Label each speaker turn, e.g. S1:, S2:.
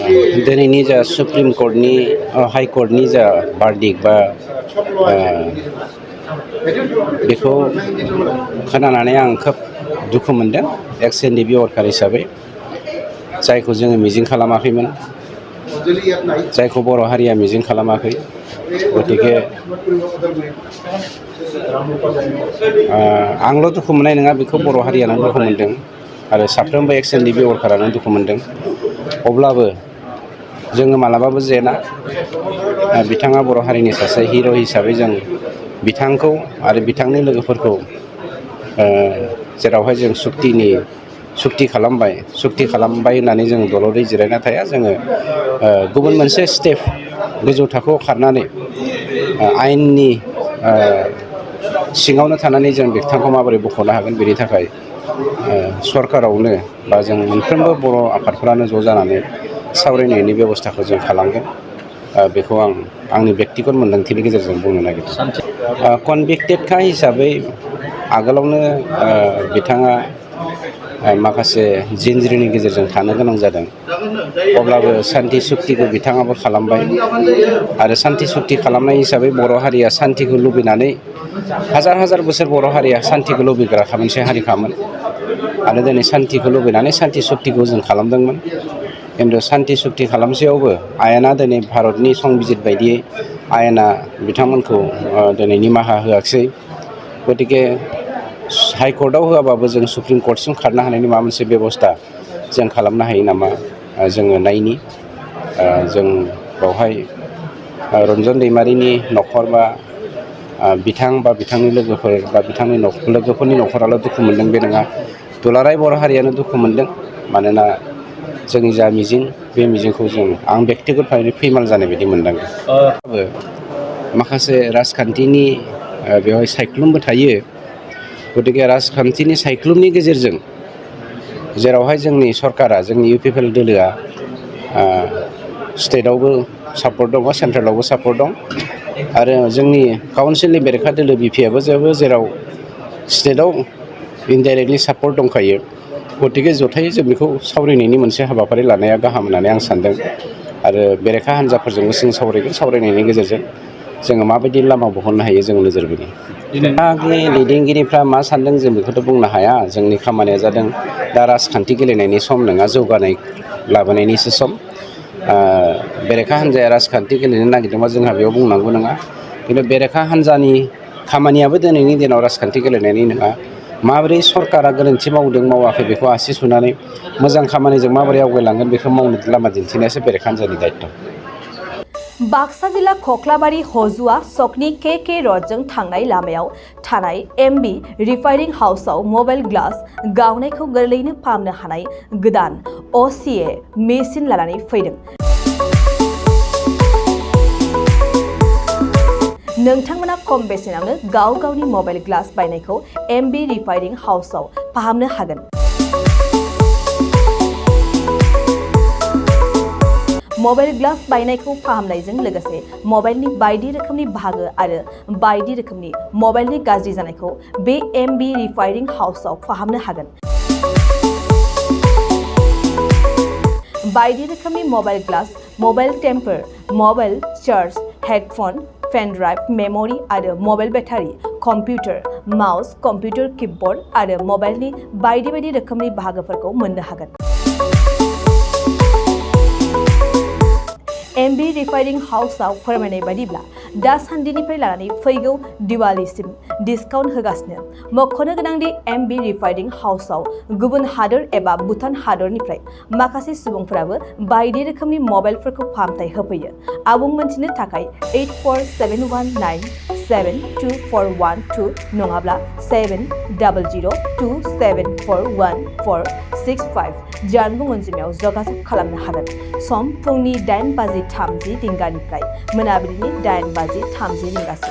S1: दिनैनि जा supreme कोर्टनि high कोर्टनि जा बार्डिक बा बेखौ खोनानानै आं खोब दुखु मोनदों एक्स एनडिपि वर्कार हिसाबै जायखौ जोङो मिजिं खालामाखैमोन जायखौ बर' हारिया मिजिं खालामाखै गतिके आंल' दुखु मोननाय नङा बेखौ बर' हारियानो दुखु मोनदों आरो साफ्रोमबो एक्स एनडिपि वर्कारानो दुखु मोनदों अब्लाबो जोङो मालाबाबो जेना बिथाङा बर' हारिनि सासे हिर' हिसाबै जों बिथांखौ आरो बिथांनि लोगोफोरखौ जेरावहाय जों सुक्ति खालामबाय होननानै जों दलरै जिरायना थाया जोङो गुबुन मोनसे स्टेप गोजौ थाखोआव खारनानै आयेननि सिङावनो थानानै जों बिथांखौ माबोरै बख'नो हागोन बेनि थाखाय सरकारावनो बा जों मोनफ्रोमबो बर' आफादफोरानो ज' जानानै सावरायनायनि बेब'स्थाखौ जों खालामगोन बेखौ आं आंनि बेक्तिगत मोन्दांथिनि गेजेरजों बुंनो नागिरदों कनभिक्टेडखा हिसाबै आगोलावनो बिथाङा माखासे जिनज्रिनि गेजेरजों थानो गोनां जादों अब्लाबो सान्ति सुक्तिखौ बिथाङाबो खालामबाय आरो सान्ति सुक्ति खालामनाय हिसाबै बर' हारिया सान्तिखौ लुबैनानै हाजार बोसोर बर' हारिया सान्तिखौ लुबैग्रा मोनसे हारिखामोन आरो दिनै सान्तिखौ लुबैनानै सान्ति सुक्तिखौ जों खालामदोंमोन खिन्थु सान्ति सुक्ति खालामसेयावबो आयेना दिनै भारतनि संबिजित बायदियै आयेना बिथांमोनखौ दिनै निमाहा होआखिसै गतिके हाइकर्टआव होआबाबो जों सुप्रिम कर्टसिम खारनो हानायनि माबा मोनसे बेब'स्था जों खालामनो हायो नामा जोङो नायनि जों बेवहाय रन्जन दैमारिनि न'खर बा बिथां बा बिथांनि लोगोफोर बा बिथांनि लोगोफोरनि न'खराल' दुखु मोनदों बे नङा दुलाराय बर' हारियानो दुखु मोनदों मानोना जोंनि जा मिजिं बे मिजिंखौ आं बेक्तिगतभाबै फैमाल जानाय बायदि मोनदांदों माखासे राजखान्थिनि बेवहाय सायख्लुमबो थायो गतिके राजखान्थिनि सायख्लुमनि गेजेरजों जेरावहाय जोंनि सरकारा जोंनि इउपिपिएल दोलोआ स्टेटआवबो सापर्ट दङ सेन्ट्रेलावबो सापर्ट दं आरो जोंनि काउन्सिलनि बेरेखा दोलो बिपिआबो जेराव स्टेटआव इनडाइरेक्टलि सापर्ट दंखायो गतिके जथायै जों बेखौ सावरायनायनि मोनसे हाबाफारि लानाया गाहाम होननानै आं सानदों आरो बेरेखा हान्जाफोरजोंबो जों सावरायनायनि गेजेरजों जोङो माबायदि लामा बहननो हायो जों नोजोर बोनि दैदेनगिरिफ्रा मा सानदों जों बेखौथ' बुंनो हाया जोंनि खामानिया जादों दा राजखान्थि गेलेनायनि सम नङा जौगानाय लाबोनायनिसो सम बेरेखा हान्जाया राजखान्थि गेलेनो नागिरदोंबा जोंहा बेयाव बुंनांगौ नङा खिन्थु बेरेखा हान्जानि खामानियाबो दिनैनि दिनाव राजखान्थि गेलेनायनि नङा माबोरै सरकारा गोरोन्थि मावदों मावाखै बेखौ आसि सुनानै मोजां खामानिजों माबोरै आवगायलांगोन बेखौ मावनो लामा दिन्थिनायासो बेरेखा हान्जानि दायित्व।
S2: बाक्सा जिल्ला खख्लाबारि हजुआ सकनि के रडजों थांनाय लामायाव थानाय एमबि रिफाइनिं हाउसआव मबाइल ग्लास गावनायखौ गोरलैयैनो फाहामनो हानाय गोदान असिए मेसिन लानानै फैदों। नोंथांमोना खम बेसेनावनो गावनि मबाइल ग्लास बायनायखौ एमबि रिफाइनिं हाउसआव फाहामनो हागोन। मबाइल ग्लास बायनायखौ फाहामनायजों लोगोसे मबाइलनि बायदि रोखोमनि बाहागो आरो बायदि रोखोमनि मबाइलनि गाज्रि जानायखौ बे एमबि रिफाइनिं हाउसआव फाहामनो हागोन। बायदि रोखोमनि mobile glass, mobile temper, mobile charge, headphone, pen drive, memory आरो mobile battery, computer, mouse, computer keyboard आरो मबाइलनि बायदि रोखोमनि बाहागोफोरखौ मोननो हागोन। एमबि रिफाइनिं हाउसआव फोरमायनाय बायदिब्ला दासान्दिनिफ्राय लानानै फैगौ दिवालीसिम डिसकाउन्ट होगासिनो। मख'नो गोनांदि एमबि रिफाइनिं हाउसआव गुबुन हादोर एबा भुटान हादरनिफ्राय माखासे सुबुंफोराबो बायदि रोखोमनि मबाइलफोरखौ फाहामथाय होफैयो। आबुं मोनथिनो थाखाय 8471972412 नङाब्ला 7002741465 जानबुं अनजिमायाव जगाजग खालामनो हागोन। सम फुंनि 8:30 रिंगानिफ्राय मोनाबिलिनि 8:30 रिंगासिम।